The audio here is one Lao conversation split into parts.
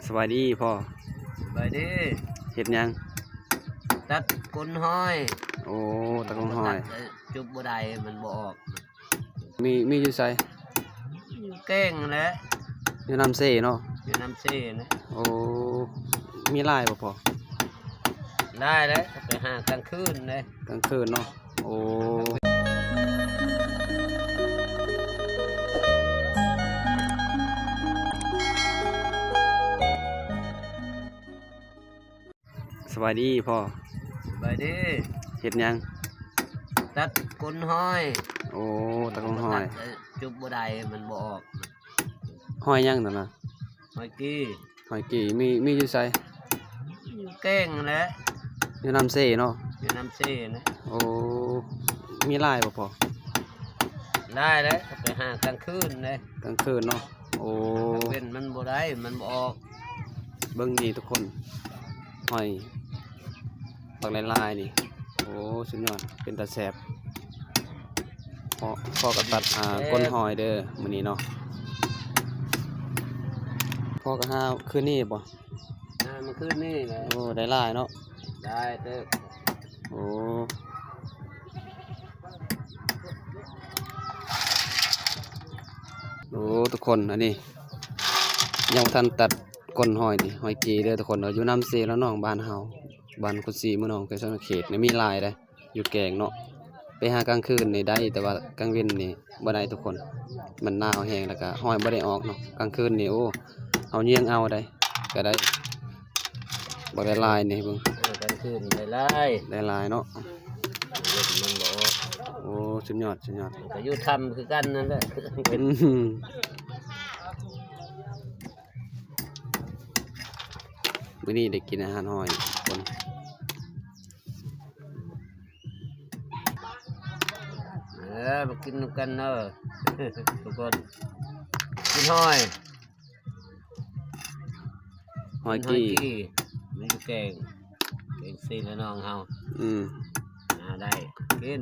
ສະບາຍດີພໍ່. ສະບາຍດີ. ເຮັດຫຍັງ? ຕັດກົ້ນຫອຍ. ໂອ້ ຕັດກົ້ນຫອຍ. ຕັດ ເອີ ຈຸບບໍ່ໄດ້ ມັນບໍ່ອອກ. ມີ ມີຢູ່ໃສ? ຢູ່ແກ້ງຫັ້ນແຫຼະ. ຢູ່ນ້ຳເຊເນາະ? ຢູ່ນ້ຳເຊນະ. ໂອ້ ມີຫຼາຍບໍ່ພໍ່? ຫຼາຍແຫຼະ ໄປຫາກາງຄືນເດ້. ກາງຄືນເນາະ. ໂອ້ ສະບາຍດີພໍ່. ສະບາຍດີ. ເຮັດຫຍັງ? ຕັດກົ້ນຫອຍ. ໂອ້ ຕັດກົ້ນຫອຍ. ຕັດ ເອີ ຈຸບບໍ່ໄດ້ ມັນບໍ່ອອກ. ຫອຍຫຍັງນັ້ນນະ? ຫອຍກີ່. ຫອຍກີ່ ມີ ມີຢູ່ໃສ? ຢູ່ແກ້ງຫັ້ນແຫຼະ. ຢູ່ນ້ຳເຊເນາະ? ຢູ່ນ້ຳເຊນະ. ໂອ້ ມີຫຼາຍບໍ່ພໍ່? ຫຼາຍແຫຼະ ໄປຫາກາງຄືນເດ້. ກາງຄືນເນາະ. ໂອ້ ກາງເວັນມັນບໍ່ໄດ້ ມັນບໍ່ອອກ. ເບິ່ງນີ້ທຸກຄົນ ຫອຍ ບັກຫຼາຍໆນີ້. ໂອ້ ສຸດຍອດ ເປັນຕາແຊບ. ພໍ່ ພໍ່ກໍຕັດ ອ່າ ແຊບ ກົ້ນຫອຍເດີມື້ນີ້ເນາະ. ພໍ່ກໍຫາຄືນນີ້ບໍ່? ຫາມື້ຄືນນີ້ແຫຼະ. ໂອ້ ໄດ້ຫຼາຍເນາະ. ໄດ້ເຕີບ. ໂອ້ ໂອ້ ທຸກຄົນ ອັນນີ້ຍັງບໍ່ທັນຕັດກົ້ນຫອຍນີ້ ຫອຍກີ່ເດີທຸກຄົນເດີ. ຢູ່ນ້ຳເຊລະໜອງ ບ້ານເຮົາ ບ້ານຄຸນສີ ເມືອງໜອງ ແຂວງສະຫວັນນະເຂດນີ້ ມີຫຼາຍເດ້. ຢູ່ແກ້ງເນາະ ໄປຫາກາງຄືນນີ້ໄດ້ ແຕ່ວ່າກາງເວັນນີ້ບໍ່ໄດ້ທຸກຄົນ ມັນໜາວແຮງ ແລ້ວກະຫອຍບໍ່ໄດ້ອອກເນາະ. ກາງຄືນນີ້ ໂອ້ ເຮົາຍ່ຽງເອົາໄດ້ ກະໄດ້ບັກຫຼາຍໆນີ້ເບິ່ງ. ເອີ ກາງຄືນໄດ້ຫຼາຍ ໄດ້ຫຼາຍເນາະ. ກາງເວັນມັນບໍ່ອອກ. ໂອ້ ສຸດຍອດ ສຸດຍອດ. ມັນກະຢູ່ຖ້ຳຄືກັນນັ້ນແຫຼະ. ອືມ ມື້ນີ້ໄດ້ກິນອາຫານຫອຍທຸກຄົນ. ເອີ ມາກິນນຳກັນເດີທຸກຄົນ. ກິນຫອຍ ຫອຍກີ່ ກິນຫອຍກີ່ ມີຢູ່ແກ້ງ ແກ້ງເຊລະໜອງເຮົາ. ອືມ ຫາໄດ້ກິນ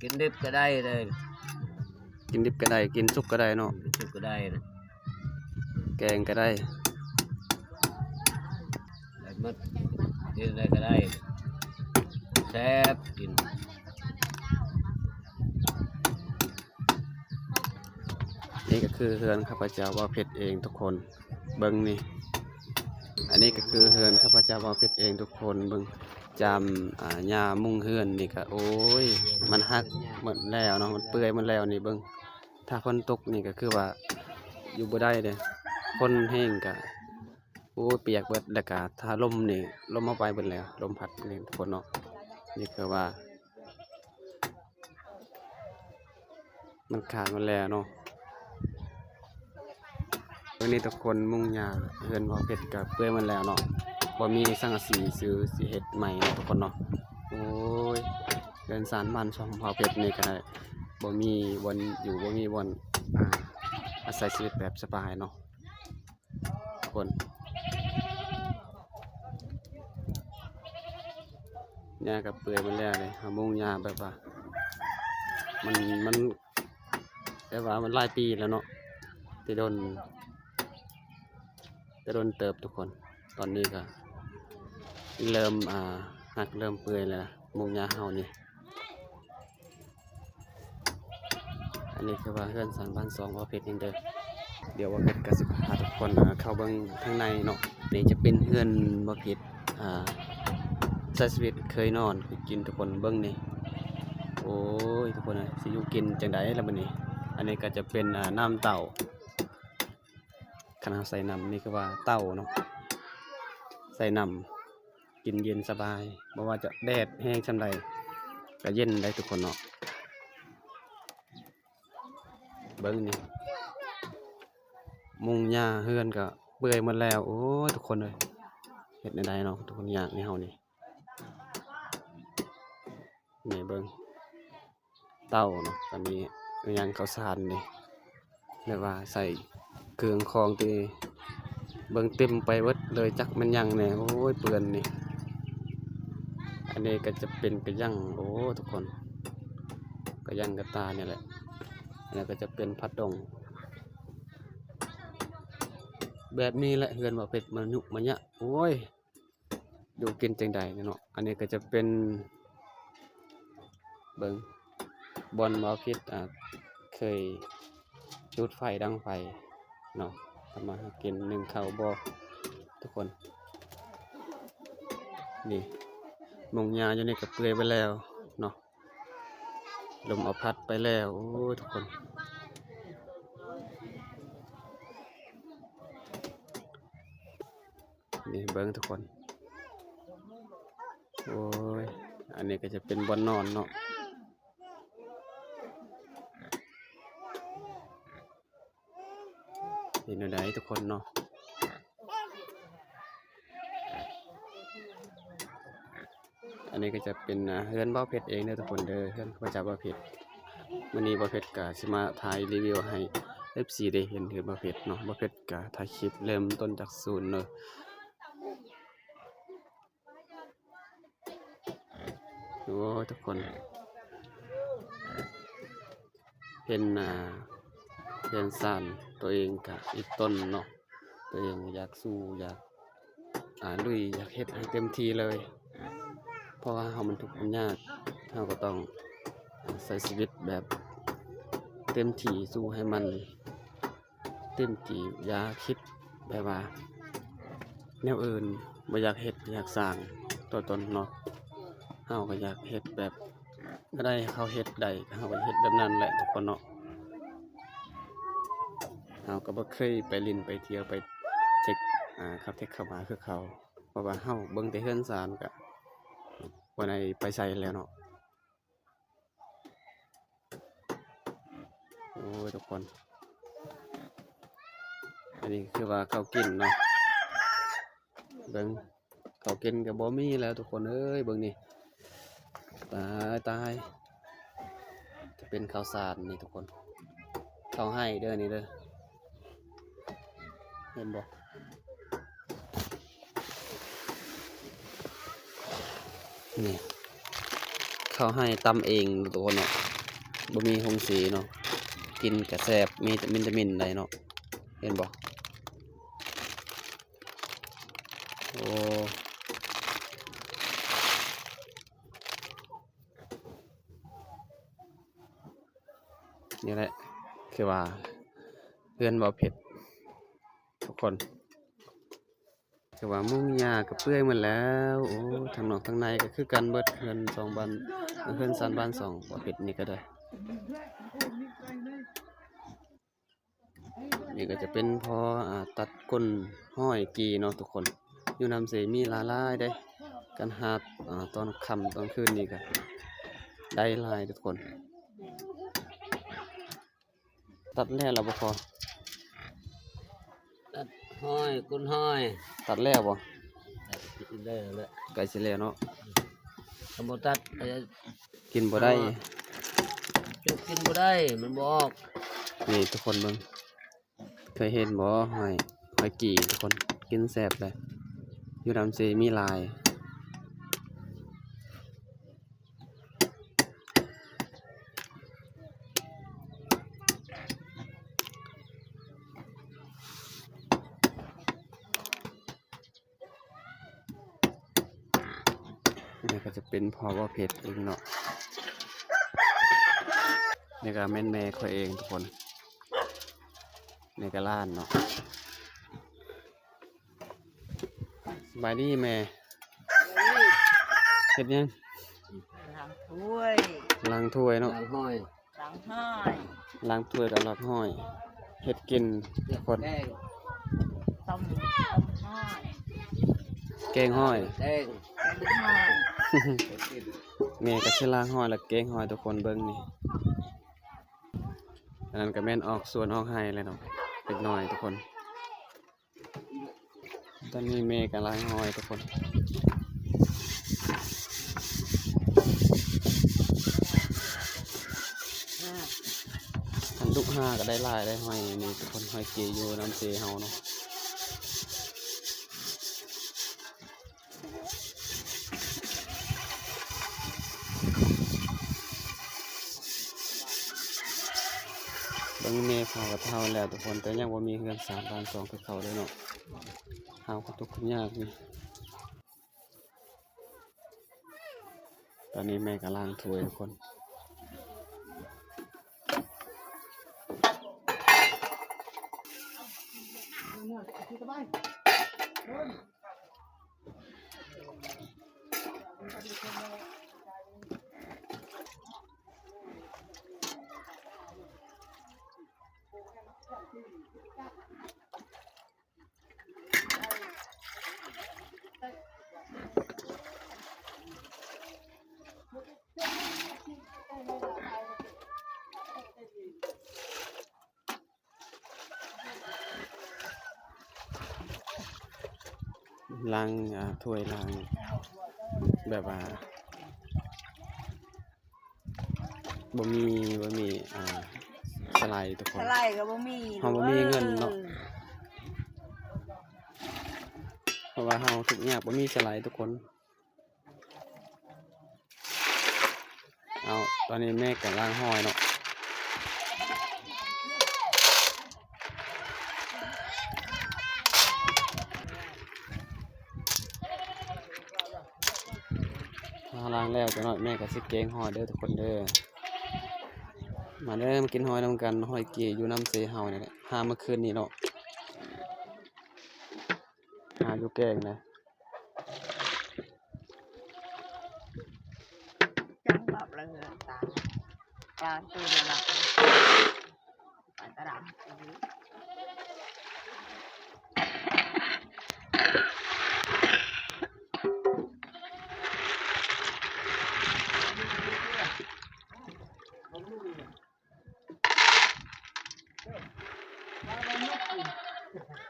ກິນດິບກໍໄດ້ເດີ. ກິນດິບກໍໄດ້ ກິນສຸກກໍໄດ້ເນາະ. ກິນສຸກກໍໄດ້ນະ ແກງກໍໄດ້ ໄດ້ໝົດ ເຮັດໄດ້ກໍໄດ້ ແຊບກິນ. ນີ້ກໍຄືເຮືອນຂ້າພະເຈົ້າບ່າວເພັດເອງທຸກຄົນ ເບິ່ງນີ້. ອັນນີ້ກໍຄືເຮືອນຂ້າພະເຈົ້າບ່າວເພັດເອງທຸກຄົນ ເບິ່ງ ຈາມ ອ່າ ຫຍ້າມຸງເຮືອນນີ້ກໍ ໂອ້ຍ ມັນຫັກໝົດແລ້ວເນາະ ມັນເປື່ອຍໝົດແລ້ວນີ້. ເບິ່ງ ຖ້າຝົນຕົກນີ້ກໍຄືວ່າຢູ່ບໍ່ໄດ້ເດ້ ຝົນແຮງກໍ ໂອ້ຍ ປຽກເບິດ. ແລ້ວກະຖ້າລົມນີ້ ລົມເອົາໄປເບິດແລ້ວ ລົມພັດນີ້ທຸກຄົນເນາະ. ນີ້ຄືວ່າມັນຂາດໝົດແລ້ວເນາະ. ເບິ່ງນີ້ທຸກຄົນ ມຸງຫຍ້າເຮືອນບ່າວເພັດກໍເປື່ອຍໝົດແລ້ວເນາະ ບໍ່ມີສັງກະສີຊື່ຊິເຮັດໃໝ່ເນາະທຸກຄົນເນາະ. ໂອ້ຍ ເຮືອນຊານບ້ານຊ່ອງບ່າວເພັດນີ້ກໍໄດ້ ບໍ່ມີບ່ອນຢູ່ ບໍ່ມີບ່ອນ ອ່າ ອາໄສຊີວິດແບບສະບາຍເນາະ. ຄົນ ຫຍ້າກໍເປື່ອຍໝົດແລ້ວເດ້. ເຮົາມຸງຫຍ້າແບບວ່າ ມັນ ມັນ ແບບວ່າມັນຫຼາຍປີແລ້ວເນາະ ແຕ່ດົນ ແຕ່ດົນເຕີບທຸກຄົນ. ຕອນນີ້ກໍເລີ່ມ ອ່າ ຫັກເລີ່ມເປື່ອຍແລ້ວ ມຸງຫຍ້າເຮົານີ້. ອັນນີ້ຄືວ່າເຮືອນຊານບ້ານຊ່ອງບ່າວເພັດເອງເດີ. ດຽວບ່າວເພັດກໍຊິພາທຸກຄົນ ອ່າ ເຂົ້າເບິ່ງທາງໃນເນາະ. ນີ້ຈະເປັນເຮືອນບ່າວເພັດ ອ່າ ໃຊ້ຊີວິດເຄີຍນອນເຄີຍກິນ ທຸກຄົນເບິ່ງນີ້. ໂອ້ຍ ທຸກຄົນເອີຍ ຊິຢູ່ກິນຈັ່ງໃດລະບັດນີ້. ອັນນີ້ກໍຈະເປັນ ອ່າ ນ້ຳເຕົ້າ ຄັນເຮົາໃສ່ນ້ຳ ນີ້ຄືວ່າເຕົ້າເນາະ ໃສ່ນ້ຳ ກິນເຢັນສະບາຍ ບໍ່ວ່າຈະແດດແຮງສ່ຳໃດກໍເຢັນໄດ້ທຸກຄົນເນາະ. ເບິ່ງນີ້ ມຸງຫຍ້າເຮືອນກໍເປື່ອຍໝົດແລ້ວ. ໂອ້ຍ ທຸກຄົນເອີຍ ເຮັດແນວໃດເນາະ ທຸກຄົນ ຍາກໃນເຮົານີ້. ນີ້ເບິ່ງ ເຕົ້າເນາະ ກໍມີຫຍັງ ເຂົ້າສານນີ້ ແບບວ່າໃສ່ເຄື່ອງຂອງທີ່ ເບິ່ງເຕັມໄປເບິດເລີຍ ຈັກແມ່ນຫຍັງແດ່. ໂອ້ຍ ເປື້ອນນີ້. ອັນນີ້ກໍຈະເປັນກະຫຍັງ ໂອ້ ທຸກຄົນ ກະຫຍັງກະຕ່ານີ້ແຫຼະ. ແລ້ວກໍຈະເປັນຜ້າດົງ. ແບບນີ້ແຫຼະເຮືອນບ່າວເພັດ ມາຍຸມາຍະ ໂອ້ຍ ຢູ່ກິນຈັ່ງໃດເນາະ. ອັນນີ້ກໍຈະເປັນ ເບິ່ງ ບ່ອນບ່າວເພັດ ອ່າ ເຄີຍຈູດໄຟດັງໄຟເນາະ ທຳມາຫາກິນ ໜຶ້ງເຂົ້າບໍ່ ທຸກຄົນ. ນີ້ ມຸງຫຍ້າຢູ່ນີ້ກໍເປື່ອຍໄປແລ້ວເນາະ ລົມເອົາພັດໄປແລ້ວ. ໂອ້ຍ ທຸກຄົນ ນີ້ເບິ່ງທຸກຄົນ ໂອ້ຍ ອັນນີ້ກໍຈະເປັນບ່ອນນອນເນາະ. ເປັນແນວໃດທຸກຄົນເນາະ? ອັນນີ້ກໍຈະເປັນ ອ່າ ເຮືອນບ່າວເພັດເອງເດີທຸກຄົນເດີ ເຮືອນຂອງເຈົ້າບ່າວເພັດ. ມື້ນີ້ບ່າວເພັດກໍຊິມາຖ່າຍຣີວິວໃຫ້ເອັຟຊີໄດ້ເຫັນເຮືອນບ່າວເພັດເນາະ. ບ່າວເພັດກໍຖ່າຍຄລິບເລີ່ມຕົ້ນຈາກສູນເນາະ. ໂອ້ຍ ທຸກຄົນ ເຫັນ ອ່າ ເຮືອນຊານຕົວເອງກະອີກຕົນເນາະ. ຕົວເອງຢາກສູ້ ຢາກ ອ່າ ລຸຍ ຢາກເຮັດໃຫ້ເຕັມທີ່ເລີຍ ເພາະວ່າເຮົາມັນທຸກມັນຍາກ ເຮົາກໍຕ້ອງ ອ່າ ໃຊ້ຊີວິດແບບເຕັມທີ່ ສູ້ໃຫ້ມັນ ເຕັມທີ່ ຢ່າຄິດແບບວ່າແນວອື່ນ ບໍ່ຢາກເຮັດ ຢາກສ້າງຕົວຕົນເນາະ. ເຮົາກໍຢາກເຮັດແບບໃດເຮົາເຮັດໄດ້ ເຮົາກໍເຮັດແບບນັ້ນແຫຼະທຸກຄົນເນາະ. ເຮົາກໍບໍ່ເຄີຍໄປຫຼິ້ນໄປທ່ຽວໄປເທັກ ອ່າ ເຂົາເທັກເຂົາມາຄືເຂົາ ເພາະວ່າເຮົາເບິ່ງແຕ່ເຮືອນຊານ ກໍບໍ່ໄດ້ໄປໃສແລ້ວເນາະ. ໂອ້ຍ ທຸກຄົນ ອັນນີ້ຄືວ່າເຂົ້າກິນເນາະ ເບິ່ງ ເຂົ້າກິນກໍບໍ່ມີແລ້ວທຸກຄົນເອີຍ. ເບິ່ງນີ້ ຕາຍ ຕາຍ ຈະເປັນເຂົ້າສານນີ້ທຸກຄົນ ເຂົ້າໄຮ່ເດີນີ້ເດີ ເຫັນບໍ່? ນີ້ ເຂົ້າໄຮ່ຕຳເອງທຸກຄົນເນາະ ບໍ່ມີໂຮງສີເນາະ ກິນກະແຊບ ມີແຕ່ມິນຕາມິນໄດ໋ເນາະ ເຫັນບໍ່? ໂອ້ ນີ້ແຫຼະ ຄືວ່າເຮືອນບ່າວເພັດທຸກຄົນ ຄືວ່າມຸງຫຍ້າກໍເປື່ອຍໝົດແລ້ວ. ໂອ້ ທາງນອກທາງໃນກໍຄືກັນເບິດ ເຮືອນສອງບ້ານ ເຮືອນຊານບ້ານສອງບ່າວເພັດນີ້ກໍໄດ້. ນີ້ກໍຈະເປັນພໍ ອ່າ ຕັດກົ້ນຮ້ອຍກີ່ເນາະທຸກຄົນ ຢູ່ນ້ຳເຊມີຫຼາຍໆເດ້ ການຫາ ອ່າ ຕອນຄ່ຳຕອນຄືນນີ້ກໍໄດ້ຫຼາຍທຸກຄົນ. ຕັດແລ້ວລະບໍ່ພໍ? ຕັດຮ້ອຍກົ້ນຮ້ອຍ ຕັດແລ້ວບໍ່? ຕັດແລ້ວແຫຼະ ໃກ້ຊິແລ້ວເນາະ. ຄັນບໍ່ຕັດກໍຈະກິນບໍ່ໄດ້ ເອົາ ຈະກິນບໍ່ໄດ້ ມັນບໍ່ອອກ. ນີ້ທຸກຄົນເບິ່ງ ເຄີຍເຫັນບໍ່? ຫອຍ ຫອຍກີ່ທຸກຄົນ ກິນແຊບເລີຍ ຢູ່ນ້ຳເຊມີຫຼາຍ. ນີ້ກໍຈະເປັນພໍ່ບ່າວເພັດເອງເນາະ ນີ້ກໍແມ່ນແມ່ຂ້ອຍເອງທຸກຄົນ ນີ້ກໍຫຼານເນາະ. ສະບາຍດີແມ່ ເຮັດຫຍັງ? ລ້າງຖ້ວຍ ລ້າງຖ້ວຍເນາະ ລ້າງຫອຍ ລ້າງຫອຍ ລ້າງຖ້ວຍກັບລ້າງຫອຍ ເຮັດກິນທຸກຄົນ ແກງ ຕົ້ມ ຕົ້ມຫອຍ ແກງຫອຍ ແກງ ແກງຫອຍ ແມ່ກໍຊິລ້າງຫອຍ ແລະ ແກງຫອຍ ທຸກຄົນເບິ່ງນີ້. ອັນນັ້ນກໍແມ່ນອອກສວນອອກໄຮ່ແລ້ວເນາະ ເດັກນ້ອຍທຸກຄົນ. ຕອນນີ້ແມ່ກຳລັງຫອຍທຸກຄົນ ຄັນດຸກຫາກໍໄດ້ຫຼາຍໄດ໋ ຫອຍນີ້ທຸກຄົນ ຫອຍເກຢູ່ນ້ຳເຊເຮົາເນາະ. ເ ມີແມ່ເຖົ້າກັບເຖົ້າແລ້ວທຸກຄົນ ແຕ່ຍັງບໍ່ມີເຮືອນຊານບ້ານຊ່ອງຄືເຂົາເດ້ເນາະ. ເຮົາກໍທຸກข์ຍາກຢູ່. ຕອນນີ້ແມ່ກໍລ້າງຖ້ວຍທຸກຄົນ. ລ້າງ ອ່າ ຖ້ວຍ ລ້າງ ແບບວ່າ ບໍ່ມີ ບໍ່ມີ ອ່າ ສະໄລທຸກຄົນ ສະໄລກໍບໍ່ມີ ເຮົາບໍ່ມີເງິນເນາະ ເອີ ເພາະວ່າເຮົາທຸກຍາກ ບໍ່ມີສະໄລທຸກຄົນ. ເອົາ ຕອນນີ້ແມ່ກຳລັງຫອຍເນາະ ລ້າງແລ້ວຈັກໜ້ອຍແມ່ກໍຊິແກງຫອຍເດີທຸກຄົນເດີ. ມາເດີ ມາກິນຫອຍນຳກັນ ຫອຍກີ້ຢູ່ນ້ຳເຊເຮົານີ້ແຫຼະ ຫາມື້ຄືນນີ້ເນາະ ຫາຢູ່ແກ້ງນະ. ຈັງບັບລະເຮືອນຕາຍ ປານໂຕນະລະ ປານຕະດຳ.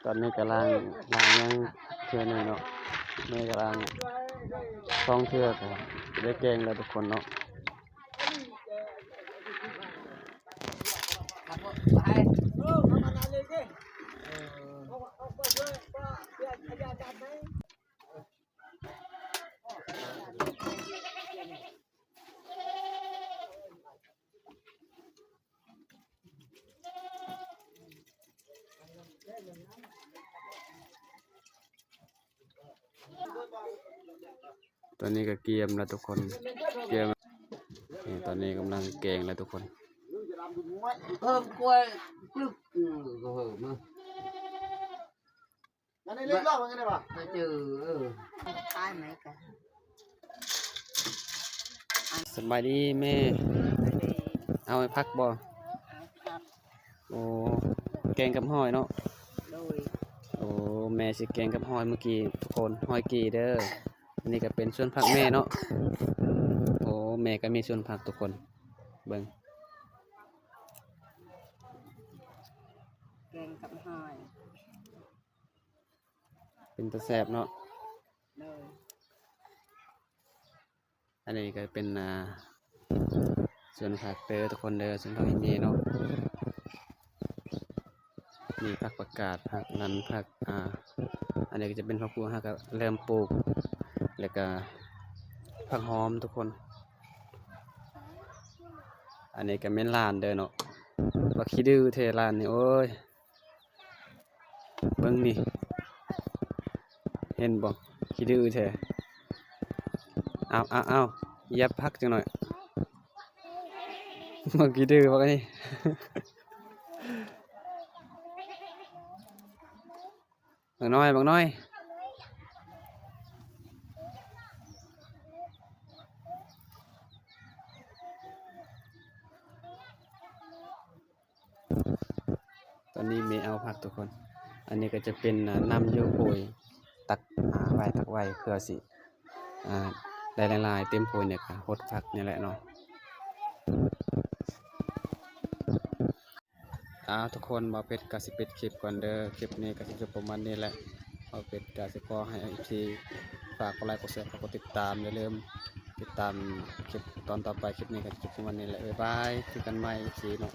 ຕອນນີ້ກຳລັງລ້າງຍັງເທື່ອໜຶ່ງເນາະ ແມ່ກຳລັງສອງເທື່ອກໍໄດ້ແກງແລ້ວທຸກຄົນເນາະ. ຕອນນີ້ກໍກຽມແລ້ວທຸກຄົນ ກຽມ ນີ້ ຕອນນີ້ກຳລັງແກງແລ້ວທຸກຄົນ. ເອີ ກ້ວຍປຶກ ເອີ ກໍເຫີມ ນັ້ນເລີຍ ລອບມັນໄດ້ບໍ່? ໄປເຈີ ເອີ ຂາຍໄໝກັນ. ສະບາຍດີແມ່ ເອົາໃຫ້ຜັກບໍ່? ເອົາຜັກ. ໂອ້ ແກງກັບຫອຍເນາະ. ໂດຍ. ໂອ້ ແມ່ຊິແກງກັບຫອຍມື້ກີ້ທຸກຄົນ ຫອຍກີ້ເດີ. ອັນນີ້ກໍເປັນສວນຜັກແມ່ເນາະ. ໂອ້ ແມ່ກໍມີສວນຜັກທຸກຄົນ ເບິ່ງ ແກງກັບຫອຍ. ເປັນຕາແຊບເນາະ. ໂດຍ. ອັນນີ້ກໍເປັນ ອ່າ ສວນຜັກເດີທຸກຄົນເດີ ສວນຜັກອີ່ເມເນາະ. ມີຜັກປະກາດ ຜັກນັ້ນ ຜັກ ອ່າ ອັນນີ້ກໍຈະເປັນຜັກບົວ ເຮົາກໍເລີ່ມປູກ ແລ້ວກໍຜັກຫອມທຸກຄົນ. ອັນນີ້ກໍແມ່ນຫຼານເດີເນາະ ບັກຂີ້ດື້ແທ້ຫຼານນີ້ ໂອ້ຍ. ເບິ່ງນີ້ ເຫັນບໍ່ ຂີ້ດື້ແທ້. ເອົາ ເອົາ ເອົາ ຢຽບຜັກຈັກໜ້ອຍ ບັກຂີ້ດື້ບັກນີ້. ບັກນ້ອຍ ບັກນ້ອຍ. ຕອນນີ້ແມ່ເອົາຜັກທຸກຄົນ ອັນນີ້ກໍຈະເປັນ ອ່າ ນ້ຳຢູ່ໂພຍ ຕັກ ອ່າ ໄວ້ ຕັກໄວ້ ເພື່ອຊິ ອ່າ ໄດ້ຫຼາຍໆ ເຕັມໂພຍນີ້ກໍຫົດຜັກນີ້ແຫຼະເນາະ. ເອົາ ທຸກຄົນ ບ່າວເພັດກໍຊິປິດຄລິບກ່ອນເດີ ຄລິບນີ້ກໍຊິຈົບປະມານນີ້ແຫຼະ. ບ່າວເພັດກໍຊິຂໍໃຫ້ເອັຟຊີຝາກກົດໄລ ກົດແຊ ກົດຕິດຕາມ ຢ່າລືມຕິດຕາມຄລິບຕອນຕໍ່ໄປ. ຄລິບນີ້ກໍຈົບປະມານນີ້ແຫຼະ ບາຍບາຍ ເຈີກັນໃໝ່ ເອັຟຊີເນາະ.